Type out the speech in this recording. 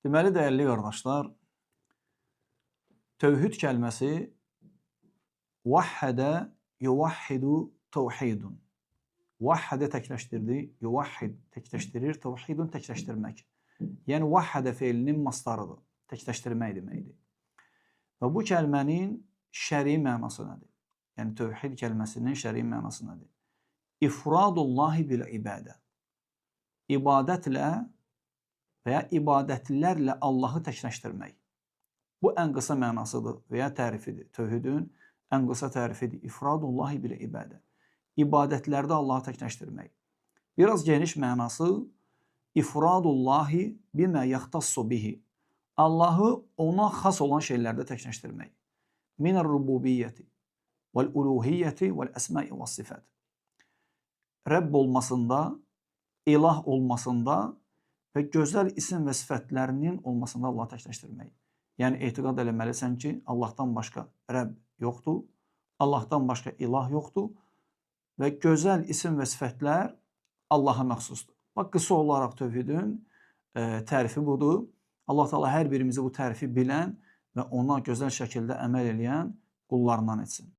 Deməli, dəyərli qardaşlar, tövhid kəlməsi vahhədə yuvahhidu təvhidun. Vahhədə təkləşdirdi, yuvahhid təkləşdirir, təvhidun təkləşdirmək. Yəni vahhədə feilinin mastarıdır. Təkləşdirmək deməkdir. Və bu kəlmənin şəri mənası nədir? Yəni tövhid kəlməsinin şəri mənası nədir? İfradullahi bil ibadə. İbadətlə və ya ibadətlərlə Allahı təkləşdirmək. Bu ən qısa mənasıdır və ya tərifidir. Tövhidin ən qısa tərifidir. İfradullahi bil ibadə. İbadətlərdə Allahı təkləşdirmək. Biraz geniş mənası ifradullahi bimə yaxtassu bihi. Allahı ona xas olan şeylərdə təkləşdirmək. Minər-rububiyyəti vəl-uluhiyyəti vəl-əsmai və sifat. Rəbb olmasında, ilah olmasında və gözəl isim və sifətlərinin olmasında Allahı təkləşdirmək. Yəni etiqad eləməlisən ki, Allahdan başqa Rəbb yoxdur, Allahdan başqa ilah yoxdur və gözəl isim və sifətlər Allaha məxsusdur. Bax, qısa olaraq tövhidin tərifi budur. Allah Teala hər birimizi bu tərifi bilən və ona gözəl şəkildə əməl eləyən qullarından etsin.